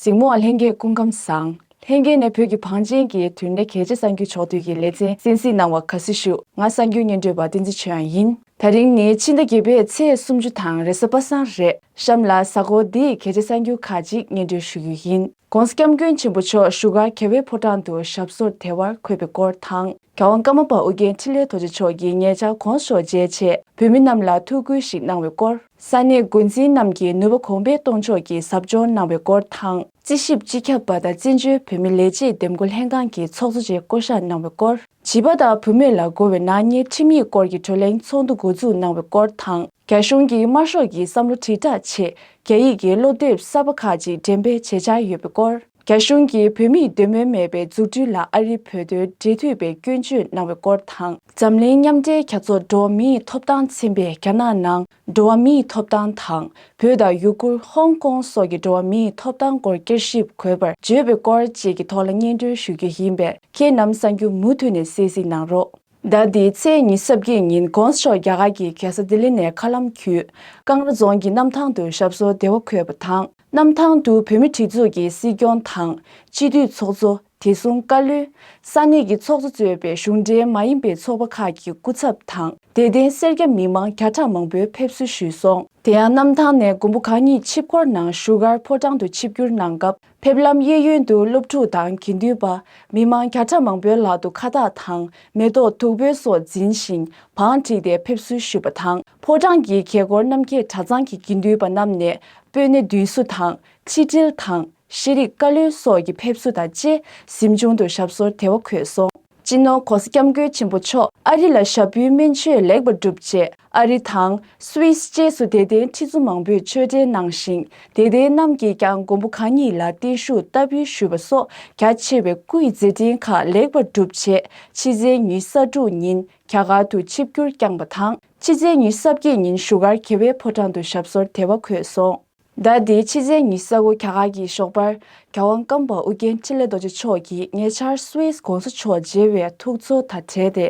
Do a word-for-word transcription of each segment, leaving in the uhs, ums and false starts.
གཟིགས་མོ་བ་ལྷན་རྒྱས་སྐུ་ཁམས་བཟང་། ལྷན་རྒྱས་ནས་བོད་ཀྱི་བང་ཆེན་གྱི་དུས་དྲན་གལ་ཆེ་གསར་འགྱུར་ཕྱོགས་བསྡུས་ཀྱི་ལེ་ཚན་གསན་གཟིགས་གནང་བར་དགའ་བསུ་ཞུ། ང་གསར་འགྱུར་སྙན་སྒྲོན་པ་བསྟན་འཛིན་ཆོས་དབྱངས་ཡིན། ད་རིང་ནི་ཕྱི་ཟླ་བརྒྱད་པའི་ཚེས་སུམ་ཅུ་དང་རེས་གཟའ་པ་སངས་རེད། གཤམ་ལ་གཟའ་འཁོར་འདིའི་གལ་ཆེ་གསར་འགྱུར་ཁག་ཅིག་སྙན་སྒྲོན་ཞུ་རྒྱུ་ཡིན། ྋགོང་ས་ྋསྐྱབས་མགོན་ཆེན་པོ་མཆོག་བཞུགས་སྒར་རྒྱལ་བའི་ཕོ་བྲང་དུ་ཞབས་སོར་བདེ་བར་འཁོད་པའི་སྐོར་དང་། རྒྱལ་དབང་ཀརྨ་པ་ཨོ་རྒྱན་འཕྲིན་ལས་རྡོ་རྗེ་མཆོག་གིས་ཉེ་ཆར་དགོངས་ཞུ་མཇལ་རྗེས་བོད་མི་རྣམས་ལ་ཐུགས་ཁུར་ཞིག་གནང་བའི་སྐོར། ས་གནས་འགོ་འཛིན་རྣམས་ཀྱིས་ནུས་པ་གོང་འཕེལ་གཏོང་ཕྱོགས་ཀྱི་ཟབ་སྦྱོང་གནང་བའི་སྐོར་དང་། རྩིས་ཞིབ་སྤྱི་ཁྱབ་པ་དང་བཙན་བྱོལ་བོད་མི་ལས་བྱེད་འདེམས་བསྐོ་ལྷན་ཁང་གི་ཚོགས་གཙོ་བཅས་བསྐོ་གཞག་གནང་བའི་སྐོར། བྱིས་པ་དང་བུད་མེད་ལ་རྒོལ་བའི་ནག་ཉེས་ཁྲིམས་ཡིག་སྐོར་གྱི་བགྲོ་གླེང་ཚོགས་འདུ་འགོ་འཛུགས་གནང་བའི་སྐོར་དང་། རྒྱ་གཞུང་གིས་དམར་ཤོག་གི་བསམ་བློ་དྲིལ་བསྒྲགས་ཆེད་རྒྱ་ཡིག་གི་སློབ་དེབ་གསར་པ་ཁག་ཅིག་འགྲེམས་སྤེལ་བྱེད་འཆར་ཡོད་པའི་སྐོར། རྒྱ་གཞུང་གིས་བོད་མིས་འདོད་མོས་མེད་པའི་མཛུབ་སྤྲུལ་ལ་ཨ་རིའི་བོད་དོན་འབྲེལ་མཐུད་པའི་སྐྱོན་བརྗོད་གནང་བའི་སྐོར་དང་། འཛམ་གླིང་མཉམ་འབྲེལ་རྒྱལ་ཚོགས་འགྲོ་བ་མིའི་ཐོབ་ཐང་ཚན་པས་རྒྱ་ནག་ནང་འགྲོ་བ་མིའི་ཐོབ་ཐང་དང་། བོད་དང་ཡུ་གུར། ཧོང་ཀོང་སོགས་ཀྱི་འགྲོ་བ་མིའི་ཐོབ་ཐང་སྐོར་བསྐྱར་ཞིབ་དགོས་པར་བརྗོད་པའི་སྐོར་བཅས་ཀྱི་ཐོག་ལ་སྙན་སྒྲོན་ཞུ་རྒྱུ་ཡིན་པས། ཁྱེད་རྣམས་གསར་འགྱུར་མུ་མཐུད་ནས་གསན་གཟིགས་གནང་རོགས། ཟླ་འདིའི་ཚེས་ཉི་ཤུ་རྩ་བརྒྱད་ཉིན་ྋགོང་ས་མཆོག་རྒྱ་གར་གྱི་རྒྱལ་ས་ལྡི་ལི་ནས་མཁའ་ལམ་བརྒྱུད། ཀང་ར་རྫོང་གི་གནམ་ཐང་དུ་ཞབས་སོར་བདེ་བར་འཁོད་པ་དང་། གནམ་ཐང་དུ་བོད་མིའི་སྒྲིག་འཛུགས་ཀྱི་སྲིད་སྐྱོང་དང་། སྤྱི་འཐུས་ཚོགས་གཙོ། བདེ་སྲུང་བཀའ་བློན། ས་གནས་ཀྱི་ཚོགས་གཙོ་གཙོས་པའི་གཞུང་འབྲེལ་མ་ཡིན་པའི་ཚོགས་པ་ཁག་གི་སྐུ་ཚབ་དང་། དད་ལྡན་སེར་སྐྱ་མི་མང་བརྒྱ་ཕྲག་མང་པོས་ཕེབས་བསུ་ཞུས་སོང་། དེ་ཡང་གནམ་ཐང་ནས་མགོན་པོ་གང་ཉིད་ཆིབས་འཁོར་ནང་བཞུགས་སྒར་ཕོ་བྲང་དུ་ཆིབས་བསྒྱུར་གནང་སྐབས། ཕེབས་ལམ་གཡས་གཡོན་དུ་སློབ་ཕྲུག་དང་དགེ་འདུན་པ། མི་མང་བརྒྱ་ཕྲག་མང་པོའི་ལག་ཏུ་ཁ་བཏགས་དང་། མེ་ཏོག་བདུག་སྤོས་སོགས་འཛིན་ཞིང་བང་བསྒྲིགས་ཏེ་ཕེབས་བསུ་ཞུས་པ་དང་། ཕོ་བྲང་གི་གྱལ་སྐོར་རྣམ་རྒྱལ་གྲྭ་ཚང་གི་དགེ་འདུན་པ་རྣམས་ནས་སྤོས་སྣེ་འདུས་གསོ་དང་། ཕྱི་དྲིལ་དང་། ཤེས་རིག་བཀའ་བློན་སོགས་ཀྱི་ཕེབས་བསུ་དང་བཅས་གཟིམ་ཆུང་དུ་ཞབས་སོར་བདེ་བར་འཁོད་སོང་། སྤྱི་ནོར་ྋགོང་ས་ྋསྐྱབས་མགོན་ཆེན་པོ་མཆོག་ཨ་རི་ལ་ཞབས་བརྟན་སྨན་བཅོས་ལེགས་པར་གྲུབ་རྗེས། ཨ་རི་དང་སུད་སི་བཅས་སུ་དད་ལྡན་ཁྲི་ཚོ་མང་པོས་ཆོས་འབྲེལ་གནང་ཞིང་། དད་ལྡན་རྣམས་ཀྱིས་ཀྱང་མགོན་པོ་གང་ཉིད་ལ་བརྟན་བཞུགས་བསྟར་འབུལ་ཞུས་པ་སོགས་རྒྱ་ཆེ་བའི་སྐུ་ཡི་མཛད་འཕྲིན་ཁག་ལེགས་པར་གྲུབ་རྗེས། ཕྱི་ཚེས་ཉི་ཤུ་རྩ་དྲུག་ཉིན་རྒྱ་གར་དུ་ཆིབས་བསྒྱུར་བསྐྱངས་པ་དང་། ཕྱི་ཚེས་ཉི་ཤུ་རྩ་བརྒྱད་ཉིན་བཞུགས་སྒར་རྒྱལ་བའི་ཕོ་བྲང་དུ་ཞབས་སོར་བདེ་བར་འཁོད་སོང་། ཟླ་འདིའི་ཕྱི་ཚེས་ཉི་ཤུ་རྩ་དགུ་རྒྱ་གར་གྱི་ཞོགས་པར་རྒྱལ་དབང་ཀརྨ་པ་ཨོ་རྒྱན་འཕྲིན་ལས་རྡོ་རྗེ་མཆོག་གིས་ཉེ་ཆར་སུད་སི་གོང་ས་མཆོག་མཇལ་བའི་ཐུགས་ཚོར་དང་འབྲེལ་ཏེ།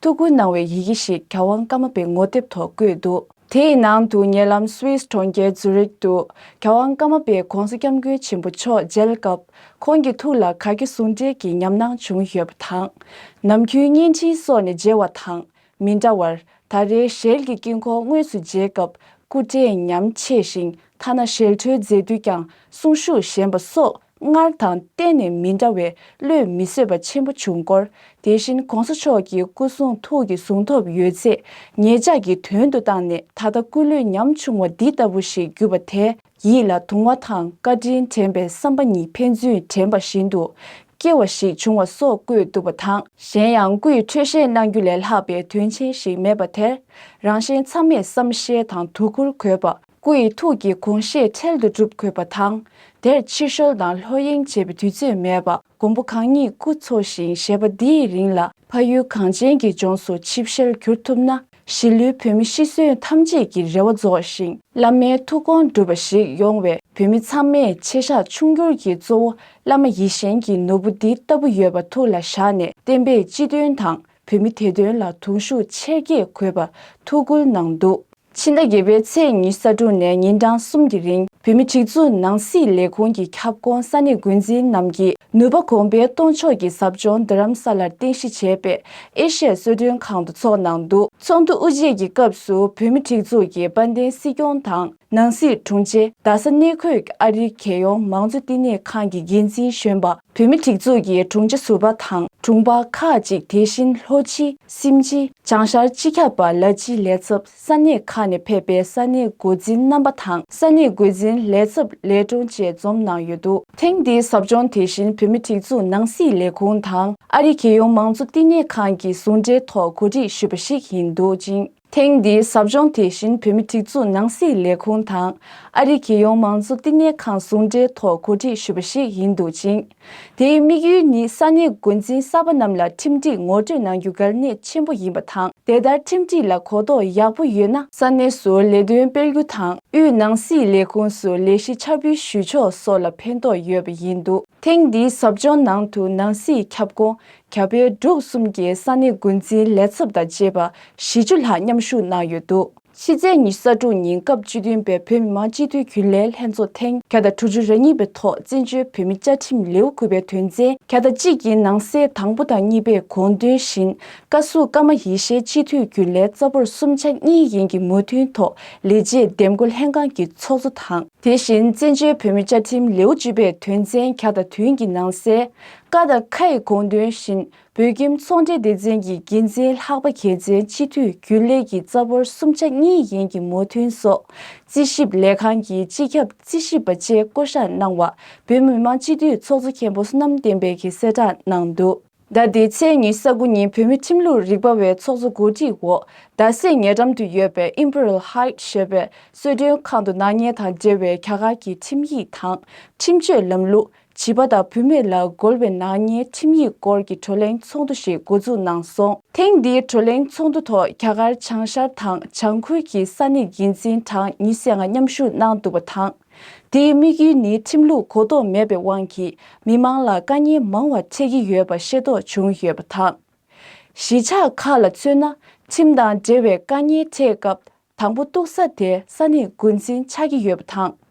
ཐུགས་ཁུར་གནང་བའི་ཡི་གེ་ཞིག་རྒྱལ་དབང་ཀརྨ་པའི་ངོ་དེབ་ཐོག་བཀོད་འདུག་དེའི་ནང་དུ་ཉེ་ལམ་སུད་སི་གྲོང་ཁྱེར་ཛུ་རིག་ཏུ་རྒྱལ་དབང་ཀརྨ་པས་གོང་ས་སྐྱབས་མགོན་ཆེན་པོ་མཆོག་མཇལ་སྐབས། ཁོང་གི་ཐུགས་ལ་དགའ་སྐྱོ་ཟུང་འབྲེལ་གྱི་ཉམས་སྣང་བྱུང་ཡོད་པ་དང་། ནམ་རྒྱུན་བརྙན་འཕྲིན་སོགས་ནས་མཇལ་བ་དང་མི་འདྲ་བར། ད་རེས་ཞལ་གྱི་དཀྱིལ་འཁོར་དངོས་སུ་མཇལ་སྐབས་སྐུ་དྲན་ཉམས་ཆེ་ཞིང་། ཐ་ན་ཞལ་བྲོའི་མཛད་དུས་ཀྱང་གསུང་ཤུགས་ཞན་པ་སོགས་སྔར་དང་གཏན་ནས་མི་འདྲ་བའི་བློས་མི་བཟོད་པ་ཆེན་པོ་བྱུང་སྐོར། དེ་བཞིན་གོང་ས་མཆོག་གི་སྐུ་གསུང་ཐུགས་ཀྱི་གཟུངས་ཐོབ་ཡོད་ཚད་ཉེ་ཆར་གྱི་དོན་དུ་བཏང་ནས། ད་ལྟ་སྐུ་ལུས་ཉམ་ཆུང་བ་འདི་ལྟ་བུ་ཞིག་གྱུར་པ་དེ། ཡིད་ལ་དུང་བ་དང་བཀའ་དྲིན་དྲན་པའི་བསམ་པ་ཉིད་ཕན་ཚུན་དྲན་པ་བཞིན་དུ་སྐྱེ་བ་ཞིག་བྱུང་བ་སོགས་བཀོད་འདུག་པ་དང་། གཞན་ཡང་སྐུ་ཡི་འཕྲོད་བཞེས་གནང་རྒྱུ་ལས་ལྷག་པའི་དོན་ཆེན་ཞིག་མེད་པ་དེར། རང་གཞན་ཚང་མས་བསམ་ཤེས་དང་དོ་ཁུར་དགོས་པ། སྐུ་ཡི་ཐུགས་ཀྱི་དགོངས་བཞེད་འཕྲལ་དུ་སྒྲུབ་དགོས་པ་དང་། དེར་ཕྱིར་བཤོལ་དང་ལྷོད་གཡེང་བྱེད་པའི་དུས་ཚོད་མེད་པ། མགོན་པོ་གང་ཉིད་སྐུ་འཚོ་ཞིང་བཞེས་པ་འདིའི་རིང་ལ་ཕ་ཡུལ་གངས་ཅན་གྱི་ལྗོངས་སུ་ཆིབས་ཞལ་བསྒྱུར་ཐུབ་ན། གཞིས་ལུས་བོད་མི་ཤི་གསོན་ཐམས་ཅད་ཀྱི་རེ་བ་རྫོགས་ཤིང་། བླ་མའི་ཐུགས་དགོངས་འགྲུབ་པ་ཞིག་ཡོང་བས། བོད་མི་ཚང་མས་ཆེ་བཞག་ཆུང་འགྱུར་གྱི་གཙོ་བོ་བླ་མ་ཡིད་བཞིན་གྱི་ནོར་བུ་འདི་ལྟ་བུ་ཡོད་པ་ཐུགས་ལ་བཞག་ནས། བསྟན་པའི་སྤྱི་དོན་དང་བོད་མི་བདེ་དོན་ལ་གདུང་ཤུགས་ཆེར་སྐྱེད་དགོས་པ་ཐུགས་ཁུར་གནང་འདུག་ཕྱི་ཟླ་བརྒྱད་པའི་ཚེས་ཉི་ཤུ་རྩ་དྲུག་ནས་ཉིན་གྲངས་གསུམ་གྱི་རིང་། བོད་མིའི་སྒྲིག་འཛུགས་ནང་སྲིད་ལས་ཁུངས་ཀྱི་ཁྱབ་ཁོངས་ས་གནས་འགོ་འཛིན་རྣམས་ཀྱིས་ནུས་པ་གོང་འཕེལ་གཏོང་ཕྱོགས་ཀྱི་ཟབ་སྦྱོང་རྡ་རམ་ས་ལར་རྟེན་གཞི་བྱས་པའི་ཨེ་ཤི་ཡ་གསོལ་མགྲོན་ཁང་དུ་ཚོགས་གནང་འདུག་ཚོགས་འདུ་དབུ་འབྱེད་ཀྱི་སྐབས་སུ། བོད་མིའི་སྒྲིག་འཛུགས་ཀྱི་དཔལ་ལྡན་སྲིད་སྐྱོང་དང་། ནང་སྲིད་དྲུང་ཆེ། རྡ་ས་གནས་འཁོད་ཀྱི་ཨ་རིའི་རྒྱལ་ཡོངས་མང་གཙོ་བསྟི་གནས་ཁང་གི་འགན་འཛིན་གཞོན་པ། བོད་མིའི་སྒྲིག་འཛུགས་ཀྱི་དྲུང་ཆེ་ཟུར་པ་དང་དྲུང་འཕར་ཁག་ཅིག་དེ་བཞིན་ལྷོ་སྤྱི། སེམས་སྤྱི། བྱང་ཤར་སྤྱི་ཁྱབ་པ། ལ་སྤྱི་ལས་ཚབ། ས་གནས་ཁག་ནས་ཕེབས་པའི་ས་གནས་འགོ་འཛིན་རྣམ་པ་དང་། ས་གནས་འགོ་འཛིན་ལས་ཚབ་ལས་དྲུང་བཅས་འཛོམས་གནང་ཡོད་འདུག་ཐེངས་འདིའི་ཟབ་སྦྱོང་དེ་བཞིན་བོད་མིའི་སྒྲིག་འཛུགས་ནང་སྲིད་ལས་ཁུངས་དང་། ཨ་རིའི་རྒྱལ་ཡོངས་མང་གཙོ་བསྟི་གནས་ཁང་གི་ཟུང་འབྲེལ་ཐོག་གོ་སྒྲིག་ཞུས་པ་ཞིག་ཡིན་འདུག་ཅིང་། ཐེངས་འདིའི་ཟབ་སྦྱོང་དེ་བཞིན་བོད་མིའི་སྒྲིག་འཛུགས་ནང་སྲིད་ལས་ཁུངས་དང་། ཨ་རིའི་རྒྱལ་ཡོངས་མང་གཙོ་བསྟི་གནས་ཁང་ཟུང་འབྲེལ་ཐོག་གོ་སྒྲིག་ཞུས་པ་ཞིག་ཡིན་འདུག་ཅིང་། དེའི་དམིགས་ཡུལ་ནི་ས་གནས་འགོ་འཛིན་གསར་པ་རྣམས་ལ་ཁྲིམས་སྒྲིག་ངོ་སྤྲོད་གནང་རྒྱུ་གལ་གནད་ཆེན་པོ་ཡིན་པ་དང་། དེ་ལྟར་ཁྲིམས་སྒྲིག་ལ་གོ་རྟོགས་ཡག་པོ་ཡོད་ན། ས་གནས་སུ་ལས་དོན་སྤེལ་རྒྱུ་དང་། དབུས་ནང་སྲིད་ལས་ཁུངས་སུ་ལས་གཞི་འཆར་འབུལ་ཞུ་ཕྱོགས་སོགས་ལ་ཕན་ཐོགས་ཡོད་པ་ཡིན་འདུག་ཐེངས་འདིའི་ཟབ་སྦྱོང་ནང་དུ་ནང་སྲིད་ཁྱབ་ཁོངས་རྒྱ་བལ་འབྲུག་གསུམ་གྱི་ས་གནས་འགོ་འཛིན་ལས་ཚབ་དང་བཅས་པ་བཞི་བཅུ་ལྷག་མཉམ་ཞུགས་གནང་ཡོད་འདུག་ཕྱི་ཚེས་ཉི་ཤུ་རྩ་དྲུག་ཉིན་སྐབས་བཅུ་བདུན་པའི་བོད་མི་མང་སྤྱི་འཐུས་རྒྱུན་ལས་ལྷན་ཚོགས་ཐེངས་བརྒྱ་དང་དྲུག་ཅུ་རེ་གཉིས་པའི་ཐོག་བཙན་བྱོལ་བོད་མི་བཅའ་ཁྲིམས་ལེའུ་དགུ་པའི་དོན་ཚན་བརྒྱ་དང་གཅིག་གི་ནང་གསེས་དང་པོ་དང་གཉིས་པའི་དགོངས་དོན་བཞིན། བཀའ་ཟུར་ཀརྨ་ཡེ་ཤེས་སྤྱི་འཐུས་རྒྱུན་ལས་རྩ་འབོར་གསུམ་ཆ་གཉིས་ཡན་གྱི་མོས་མཐུན་ཐོག་ལས་བྱེད་འདེམས་བསྐོ་ལྷན་ཁང་གི་ཚོགས་གཙོ་དང་། དེ་བཞིན་བཙན་བྱོལ་བོད་མི་བཅའ་ཁྲིམས་ལེའུ་བཅུ་པའི་དོན་ཚན་བརྒྱ་དང་བདུན་གྱི་ནང་གསེས་ཀ་དང་ཁའི་དགོངས་དོན་བཞིན། བོད་ཁྱིམ་ཚོང་འབྲེལ་སྡེ་ཚན་གྱི་འགན་འཛིན་ལྷག་པ་རྒྱལ་མཚན་སྤྱི་འཐུས་རྒྱུན་ལས་ཀྱི་རྩ་འབོར་གསུམ་ཆ་གཉིས་ཡན་གྱི་མོས་མཐུན་སོགས། རྩིས་ཞིབ་ལས་ཁང་གི་སྤྱི་ཁྱབ་རྩིས་ཞིབ་པ་བཅས་བསྐོ་གཞག་གནང་བ་བོད་མི་མང་སྤྱི་འཐུས་ཚོགས་གཙོ་མཁན་པོ་བསོད་ནམས་བསྟན་འཕེལ་གྱིས་གསལ་བསྒྲགས་གནང་འདུག་ཟླ་འདིའི་ཚེས་ཉི་ཤུ་རྩ་དགུ་ཉིན་བོད་མིའི་ཁྲིམས་ལུགས་རིག་པ་བའི་ཚོགས་གཙོ་གོ་སྒྲིག་འོག་རྡ་སའི་ཉེ་འགྲམ་དུ་ཡོད་པའི་Imperial Heights ཞེས་པའི་གསོལ་མགྲོན་ཁང་དུ་ནག་ཉེས་དང་འབྲེལ་བའི་རྒྱ་གར་གྱི་ཁྲིམས་ཡིག་དང་ཁྲིམས་གཅོད་ལམ་ལུགས། བྱིས་པ་དང་བུད་མེད་ལ་རྒོལ་བའི་ནག་ཉེས་ཁྲིམས་ཡིག་སྐོར་གྱི་བགྲོ་གླེང་ཚོགས་འདུ་ཞིག་འགོ་འཛུགས་གནང་སོང་། ཐེངས་འདིའི་བགྲོ་གླེང་ཚོགས་འདུ་ཐོག་རྒྱ་གར་བྱང་ཤར་དང་བྱང་ཁུལ་གྱི་ས་གནས་འགན་འཛིན་གྲངས་ཉི་ཤུ་ལྔ་མཉམ་ཞུགས་གནང་འདུག་པ་དང་། དེའི་དམིགས་ཡུལ་ནི་ཁྲིམས་ལུགས་གོ་རྟོགས་མེད་པའི་དབང་གིས་མི་མང་ལ་དཀའ་ངལ་མང་བ་འཕྲད་ཀྱི་ཡོད་པ་ཤེས་རྟོགས་བྱུང་ཡོད་པ་དང་། གཞིས་ཆགས་ཁག་ལ་མཚོན་ན། ཁྲིམས་དང་འབྲེལ་བའི་དཀའ་ངལ་འཕྲད་སྐབས། དང་པོ་གཏུག་ས་དེ་ས་གནས་འགོ་འཛིན་ཆགས་ཀྱི་ཡོད་པ་དང་།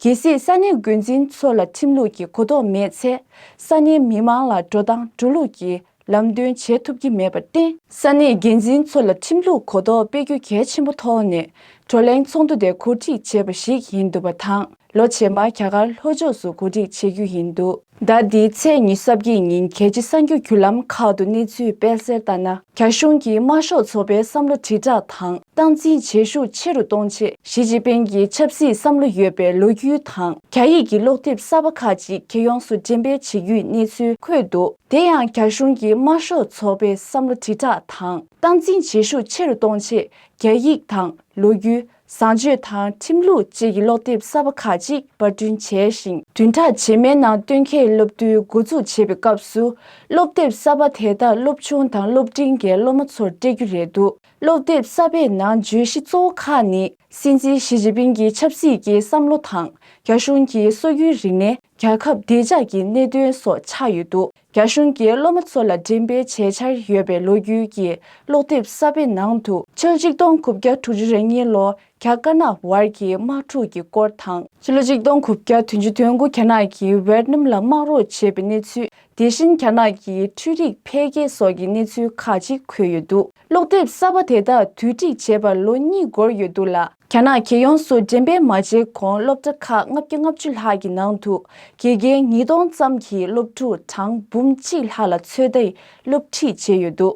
གལ་སྲིད་ས་གནས་འགོ་འཛིན་ཚོ་ལ་ཁྲིམས་ལུགས་ཀྱི་གོ་རྟོགས་མེད་ཚེ། ས་གནས་མི་མང་ལ་འགྲོ་སྟངས་འགྲོ་ལུགས་ཀྱི་ལམ་སྟོན་བྱེད་ཐུབ་ཀྱི་མེད་པར་བརྟེན། ས་གནས་འགན་འཛིན་ཚོ་ལ་ཁྲིམས་ལུགས་གོ་རྟོགས་སྤེལ་རྒྱུ་གལ་ཆེན་པོ་ཐོག་ནས་བགྲོ་གླེང་ཚོགས་འདུ་དེ་གོ་སྒྲིག་བྱས་པ་ཞིག་ཡིན་འདུག་པ་དང་། ལོ་རྗེས་མར་རྒྱ་གར་ལྷོ་ཕྱོགས་སུ་གོ་སྒྲིག་བྱེད་རྒྱུ་ཡིན་འདུག་ཟླ་འདིའི་ཚེས་ཉི་ཤུ་རྩ་བརྒྱད་ཉིན་རྒྱལ་སྤྱིའི་གསར་འགྱུར་བརྒྱུད་ལམ་ཁག་ཏུ་གནས་ཚུལ་སྤེལ་གསལ་ལྟར་ན། རྒྱ་གཞུང་གིས་དམར་ཤོག་ཚོགས་པའི་བསམ་བློ་དྲིལ་བསྒྲགས་དང་སྟངས་འཛིན་བྱེད་ཤུགས་ཆེ་རུ་གཏོང་ཆེད། ཞི་ཅིན་ཕིང་གི་ཆབ་སྲིད་བསམ་བློ་ཡོད་པའི་ལོ་རྒྱུས་དང་། རྒྱ་ཡིག་གི་ཀློག་དེབ་གསར་པ་ཁག་ཅིག་རྒྱལ་ཡོངས་སུ་འགྲེམས་སྤེལ་བྱེད་རྒྱུའི་གནས་ཚུལ་འཁོད་འདུག་དེ་ཡང་རྒྱ་གཞུང་གིས་དམར་ཤོག་ཚོགས་པའི་བསམ་བློ་དྲིལ་བསྒྲགས་དང་སྟངས་འཛིན་བྱེད་ཤུགས་ཆེ་རུ་གཏོང་ཆེད། རྒྱ་ཡིག་དང་། ལོ་རྒྱུས། བཟང་སྤྱོད་དང་ཁྲིམས་ལུགས་བཅས་ཀྱི་ཀློག་དེབ་གསར་པ་ཁག་ཅིག་པར་སྐྲུན་བྱས་ཤིང་། བདུན་ཕྲག་རྗེས་མའི་ནང་སྟོན་ཁའི་སློབ་བསྡུའི་འགོ་འཛུགས་བྱེད་པའི་སྐབས་སུ། སློབ་དེབ་གསར་པ་དེ་དག་སློབ་ཆུང་དང་སློབ་འབྲིང་གི་སློབ་མ་ཚོར་སྤྲད་རྒྱུ་རེད་འདུག་སློབ་དེབ་གསར་པའི་ནང་བརྗོད་གཞི་གཙོ་བོ་ཁག་ནི། སྲིད་འཛིན་ཞི་ཅིན་ཕིང་གི་ཆབ་སྲིད་ཀྱི་བསམ་བློ་དང་། རྒྱ་གཞུང་གི་སོ་རྒྱུའི་རིག་གནས། རྒྱལ་ཁབ་བདེ་འཇགས་ཀྱི་གནད་དོན་སོགས་ཆགས་ཡོད་འདུག་རྒྱ་གཞུང་གིས་སློབ་མ་ཚོ་ལ་འགྲེམས་སྤེལ་བྱེད་འཆར་ཡོད་པའི་ལོ་རྒྱུས་ཀྱི་ཀློག་དེབ་གསར་པའི་ནང་དུ། ཕྱི་ལོ་ཆིག་སྟོང་དགུ་བརྒྱ་དྲུག་ཅུ་རེ་གཉིས་ལོ་རྒྱ་དཀར་ནག་དབར་གྱི་དམག་འཁྲུག་གི་སྐོར་དང་། ཕྱི་ལོ་ཆིག་སྟོང་དགུ་བརྒྱ་བདུན་ཅུ་དོན་དགུ་རྒྱ་ནག་གིས་ཝེར་ནམ་ལ་དམག་རོགས་བྱས་པའི་གནས་ཚུལ། དེ་བཞིན་རྒྱ་ནག་གི་འཕྲུལ་རིག་འཕེལ་རྒྱས་སོགས་ཀྱི་གནས་ཚུལ་ཁག་ཅིག་འཁོད་ཡོད་འདུག་ཀློག་དེབ་གསར་པ་དེ་དག་དུས་སྒྲིག་བྱས་པར་ལོ་གཉིས་འགོར་ཡོད་འདུག་ལ། རྒྱ་ནག་རྒྱལ་ཡོངས་སུ་འགྲེམས་སྤེལ་མ་བྱས་གོང་སློབ་གྲྭ་ཁག་ལྔ་བརྒྱ་ལྔ་བཅུ་ལྷག་གི་ནང་དུ། དགེ་རྒན་ཉིས་སྟོང་ཙམ་གྱིས་སློབ་ཕྲུག་གྲངས་འབུམ་གཅིག་ལྷག་ལ་ཚོད་ལྟའི་སློབ་ཁྲིད་བྱས་ཡོད་འདུག་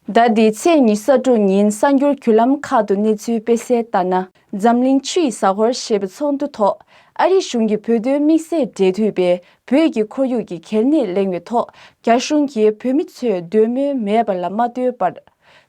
ཟླ་འདིའི་ཚེས་ཉི་ཤུ་རྩ་དྲུག་ཉིན་གསར་འགྱུར་བརྒྱུད་ལམ་ཁག་ཏུ་གནས་ཚུལ་སྤེལ་གསལ་ལྟར་ན། འཛམ་གླིང་ཆུ་ཡི་གཟའ་འཁོར་ཞེས་པའི་ཚོགས་འདུ་ཐོག་ཨ་རི་གཞུང་གི་བོད་དོན་དམིགས་བསལ་འབྲེལ་མཐུད་པས་བོད་ཀྱི་ཁོར་ཡུག་གི་གལ་གནད་གླེང་བའི་ཐོག་རྒྱ་གཞུང་གིས་བོད་མི་ཚོས་འདོད་མོས་མེད་པ་ལ་མ་ལྟོས་པར།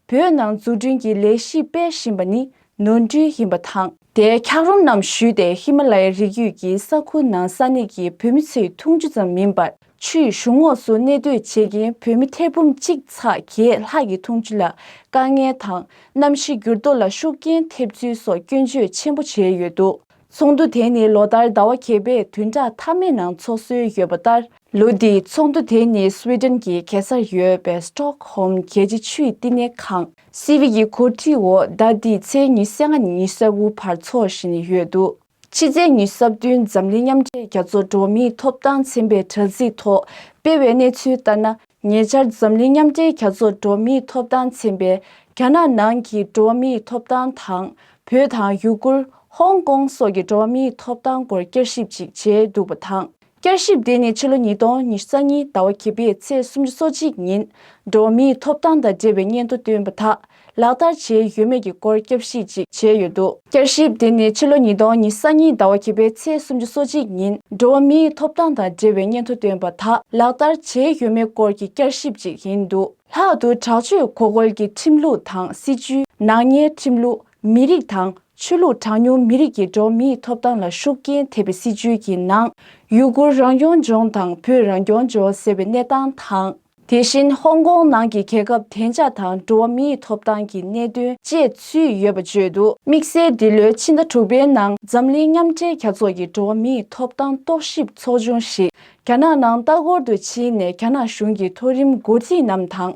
བོད་ནང་འཛུགས་སྐྲུན་གྱི་ལས་གཞི་སྤེལ་བཞིན་པ་ནི་ནོར་འཁྲུལ་ཡིན་པ་དང་། དེའི་འཁྱགས་རོམ་རྣམས་བཞུས་ཏེ་ཧི་མ་ལ་ཡའི་རི་རྒྱུད་ཀྱི་ས་ཁུལ་ནང་ས་གནས་ཀྱི་བོད་མི་ཚོའི་འཐུང་ཆུ་ཙམ་མིན་པར། ཆུའི་གཞུང་ངོགས་སུ་གནས་སྡོད་བྱེད་མཁན་བོད་མི་ཐེར་འབུམ་གཅིག་ཚེག་བརྒྱད་ལྷག་གི་འཐུང་ཆུ་ལ་དཀའ་ངལ་དང་། གནམ་གཤིས་འགྱུར་ལྡོག་ལ་ཤུགས་རྐྱེན་ཐེབས་ཚུལ་སོགས་སྐྱོན་བརྗོད་ཆེན་པོ་བྱས་ཡོད་འདུག་ཚོགས་འདུ་དེ་ནི་ལོ་ལྟར་ཟླ་བ་བརྒྱད་པའི་བདུན་ཕྲག་མཐའ་མའི་ནང་འཚོགས་སྲོལ་ཡོད་པ་ལྟར། ལོ་འདིའི་ཚོགས་འདུ་དེ་ནི་སུའེ་ཏེན་གྱི་གེ་སར་ཡོད་པའི་སི་ཊོག་ཧོམ་རྒྱལ་སྤྱིའི་ཆུའི་བསྟི་གནས་ཁང་སི་ཝི་ཡི་གོ་སྒྲིག་འོག་ཟླ་འདིའི་ཚེས་ཉི་ཤུ་རྩ་ལྔ་ནས་ཉི་ཤུ་རྩ་དགུ་བར་འཚོགས་བཞིན་ཡོད་འདུག་ཕྱི་ཚེས་ཉི་ཤུ་རྩ་བདུན་འཛམ་གླིང་མཉམ་འབྲེལ་རྒྱལ་ཚོགས་འགྲོ་བ་མིའི་ཐོབ་ཐང་ཚན་པའི་དྲ་ཚིགས་ཐོག་སྤེལ་བའི་གནས་ཚུལ་ལྟར་ན། ཉེ་ཆར་འཛམ་གླིང་མཉམ་འབྲེལ་རྒྱལ་ཚོགས་འགྲོ་བ་མིའི་ཐོབ་ཐང་ཚན་པས་རྒྱ་ནག་ནང་གི་འགྲོ་བ་མིའི་ཐོབ་ཐང་དང་། བོད་དང་ཡུ་གུར། ཧོང་ཀོང་སོགས་ཀྱི་འགྲོ་བ་མིའི་ཐོབ་ཐང་སྐོར་བསྐྱར་ཞིབ་ཅིག་བྱས་འདུག་པ་དང་། བསྐྱར་ཞིབ་དེ་ནི་ཕྱི་ལོ་ཉིས་སྟོང་ཉི་ཤུ་རྩ་གཉིས་ཟླ་བ་བརྒྱད་པའི་ཚེས་སུམ་ཅུ་སོ་གཅིག་ཉིན་འགྲོ་བ་མིའི་ཐོབ་ཐང་དང་འབྲེལ་བའི་སྙན་ཐོ་བཏོན་པ་དག་ལག་བསྟར་བྱས་ཡོད་མེད་ཀྱི་སྐོར་བསྐྱར་ཞིབ་ཅིག་བྱས་ཡོད་འདུག་བསྐྱར་ཞིབ་དེ་ནི་ཕྱི་ལོ་ཉིས་སྟོང་ཉི་ཤུ་རྩ་གཉིས་ཟླ་བ་བརྒྱད་པའི་ཚེས་སུམ་ཅུ་སོ་གཅིག་ཉིན་འགྲོ་བ་མིའི་ཐོབ་ཐང་དང་འབྲེལ་བའི་སྙན་ཐོ་བཏོན་པ་དག་ལག་བསྟར་བྱས་ཡོད་མེད་སྐོར་གྱི་བསྐྱར་ཞིབ་ཅིག་ཡིན་འདུག་ལྷག་ཏུ་དྲག་སྤྱོད་འགོག་རྒོལ་གྱི་ཁྲིམས་ལུགས་དང་སྲིད་ཇུས། ནག་ཉེས་ཁྲིམས་ལུགས། མི་རིགས་དང་ཆོས་ལུགས་གྲངས་ཉུང་མི་རིགས་ཀྱི་འགྲོ་བ་མིའི་ཐོབ་ཐང་ལ་ཤུགས་རྐྱེན་ཐེབས་པའི་སྲིད་ཇུས་ཀྱི་ནང་། ཡུ་གུར་རང་སྐྱོང་ལྗོངས་དང་བོད་རང་སྐྱོང་ལྗོངས་ཟེར་བའི་གནས་སྟངས་དང་། དེ་བཞིན་ཧོང་ཀོང་ནང་གི་རྒྱལ་ཁབ་བདེ་འཇགས་དང་འགྲོ་བ་མིའི་ཐོབ་ཐང་གི་གནད་དོན་བཅས་ཚུད་ཡོད་པ་བརྗོད་འདུག་དམིགས་བསལ་འདི་ལོའི་ཕྱི་ཟླ་དྲུག་པའི་ནང་འཛམ་གླིང་མཉམ་འབྲེལ་རྒྱལ་ཚོགས་ཀྱི་འགྲོ་བ་མིའི་ཐོབ་ཐང་རྟོག་ཞིབ་ཚོགས་ཆུང་ཞིག་རྒྱ་ནག་ནང་ལྟ་སྐོར་དུ་ཕྱིན་ནས་རྒྱ་ནག་གཞུང་གི་མཐོ་རིམ་འགོ་ཁྲིད་རྣམས་དང་།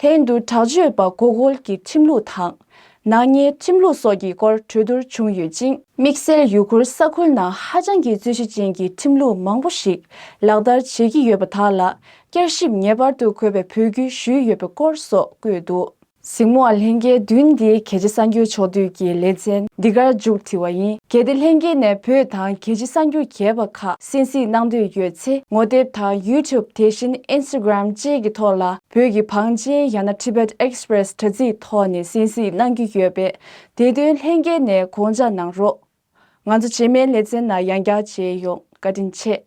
ལྷན་དུ་དྲག་སྤྱོད་པ་འགོག་རྒོལ་གྱི་ཁྲིམས་ལུགས་དང་། ནག་ཉེས་ཁྲིམས་ལུགས་སོགས་ཀྱི་སྐོར་གྲོས་བསྡུར་བྱུང་ཡོད་ཅིང་། དམིགས་བསལ་ཡུ་གུར་ས་ཁུལ་ནང་ཧ་ཅང་གི་རྩོད་གཞི་ཅན་གྱི་ཁྲིམས་ལུགས་མང་པོ་ཞིག་ལག་བསྟར་བྱེད་ཀྱི་ཡོད་པ་དག་ལ་བསྐྱར་ཞིབ་ངེས་པར་དུ་དགོས་པའི་འབོད་སྐུལ་ཞུས་ཡོད་པའི་སྐོར་སོགས་བཀོད་འདུག། གཟིགས་མོ་བ། ལྷན་རྒྱས་བདུན་འདིའི་རྒྱལ་སྤྱིའི་གསར་འགྱུར་ཕྱོགས་བསྡུས་ཀྱི་ལེ་ཚན་འདི་གར་མཇུག་བསྒྲིལ་བ་ཡིན། གལ་ཏེ་ལྷན་རྒྱས་ནས་བོད་དང་རྒྱལ་སྤྱིའི་གསར་འགྱུར་རྒྱས་པ་ཁག་གསན་གཟིགས་གནང་འདོད་ཡོད་ཚེ། ངོ་དེབ་དང་ཡུ་ཊུབ། དེ་བཞིན་ཨིན་སི་ཊ་གྷི་རམ་བཅས་ཀྱི་ཐོག་ལ་བོད་ཀྱི་བང་ཆེན་ཡང་ན་Tibet Express དྲ་ཚིགས་ཐོག་ནས་གསན་གཟིགས་གནང་རྒྱུ་ཡོད་པས། དེ་དོན་ལྷན་རྒྱས་ནས་དགོངས་འཇགས་གནང་རོགས། ང་ཚོ་རྗེས་མའི་ལེ་ཚན་ནང་ཡང་བསྐྱར་མཇལ་ཡོང་། བཀའ་དྲིན་ཆེ།